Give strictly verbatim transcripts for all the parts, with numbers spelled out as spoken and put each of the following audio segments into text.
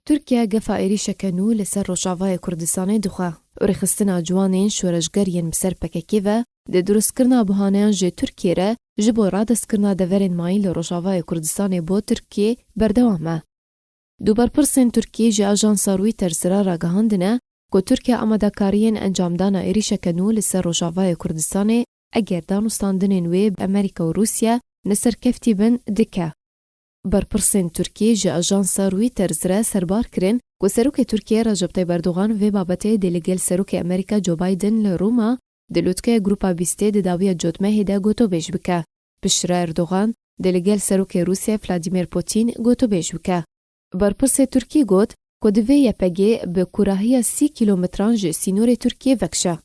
Tirkiye gefa êrîşeke nû li ser Rojavayê Kurdistanê dixwe û rêxistina ciwanên şoreşger yên bi ser P K K ve di dirustkirina buhaneyan ji Tirkiyê re ji bo radestkirina deverên mayîn li Rojavayê Kurdistanê bo Tirkiyê berdewam e. Du berpirsên Tirkî ji ajansa Reuters re ragihandine ku Tirkiye amadekariyên encamdana êrîşeke nû li ser Rojavayê Kurdistanê, eger danûstandinên wê bi Amerîka û Rûsya ne serkeftî bin, dike. Berpirsên Tirkî ji ajansa Reuters re serbar kirin ku Serokê Tirkiyê Recep Tayyip Erdogan vê babetê dê li gel Serokê Amerîka Joe Biden li Roma di lûtkeya Grupa Bîstê di dawiya cotmehê de gotobêj bike. Piştre Erdogan dê li gel Serokê Rûsya Vladimir Putin gotobêj bike. Berpirsê Tirkî got ku divê Y P G bi kûrahiya sî kîlometran ji sînorê Tirkiyê vekişe.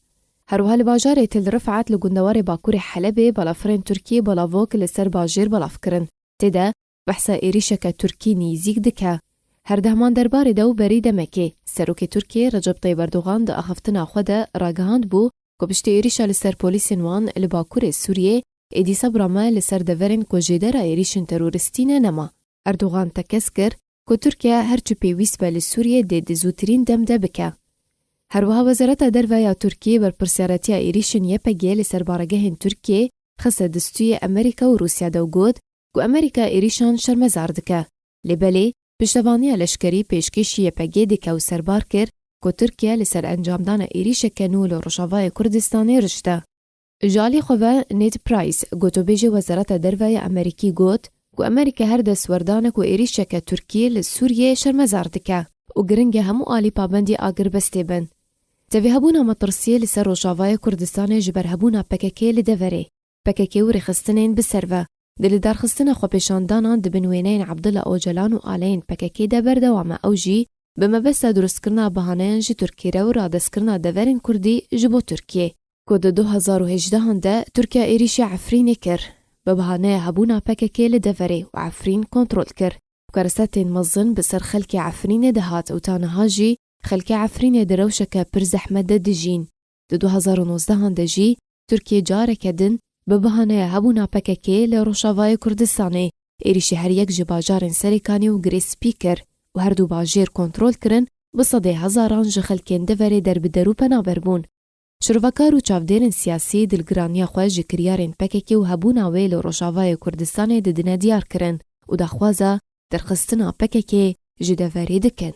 Herwiha li bajarê Til Rifat li gundewarê bakurê Helebê balafirên Tirkî balavok li ser bajêr belav kirin. Tê de behsa êrîşeke Tirkî nîzîk dike. Herdeh man derbarê de û berî demekê, Serokê Tirkiyê Recep Tayyip Erdogan di axiftina xwe de ragihand bû ku piştî êrîşa li ser polîsên wan li bakurê Sûriyê, êdî sebra me li ser deverên ku jêdera êrîşên terorîstî ne nema. Erdogan tekez kir ku Tirkiye her çi pêwîst be li Sûriyê dê di zûtirîn dem de bike. Herwiha Wezareta Derve ya Tirkiyê berpirsyaretiya êrîşên Y P G li ser baregehên Tirkiyê xiste destûyê Amerîka û Rûsya de û got ku Amerîka êrîşan şermezar dike. Lê belê, piştevaniya leşkerî pêşkêşî Y P G dike û serbar kir ku Tirkiye li ser encamdana êrîşeke nû li Rojavayê Kurdistanê rişte. Ji alî xwe ve Ned Price, gotûbêjê Wezareta Derve ya Amerîkî got ku Amerîka her destwerdanek û êrîşeke Tirkiyê li Sûriyê şermezar dike û giring e hemû alî pabendî agirbestê bin. Tevî hebûna metirsiyê li ser Rojavayê Kurdistanê ji ber hebûna P K K li deverê, P K K û rêxistinên bi ser ve, di lidarxistina xwepêşandanan di bin wêneyên Abdullah Ocalan û aleyên P K K de berdewam e, ew jî bi mebesta durustkirina bahaneyan ji Tirkiyê re û radestkirina deverên Kurdî ji bo Tirkiyê, ku di du hezar û hejdehan de Tirkiye êrîşî Efrînê kir, bi bahaneya hebûna P K K li deverê û Efrîn kontrol kir. Karesetên mezin bi ser xelkê Efrînê dihat û ta niha jî xelkê Efrînê di rewşeke pir zehmet de dijîn. Di du hezar û nozdehan de jî Tirkiye careke din bi bahaneya hebûna P K K li Rojavayê Kurdistanê êrîşî her yek ji bajarên Serêkanê û Girê Spî kir û her du bajêr kontrol kirin, bi sedê hezaran ji xelkên deverê derbider û penaber bûn. Şirovekar û çavdêrên siyasî dilgiraniya xwe ji kiryarên P K K û hebûna wê li Rojavayê Kurdistanê didine diyar kirin û daxwaza derxistina P K K ji deverê dikin.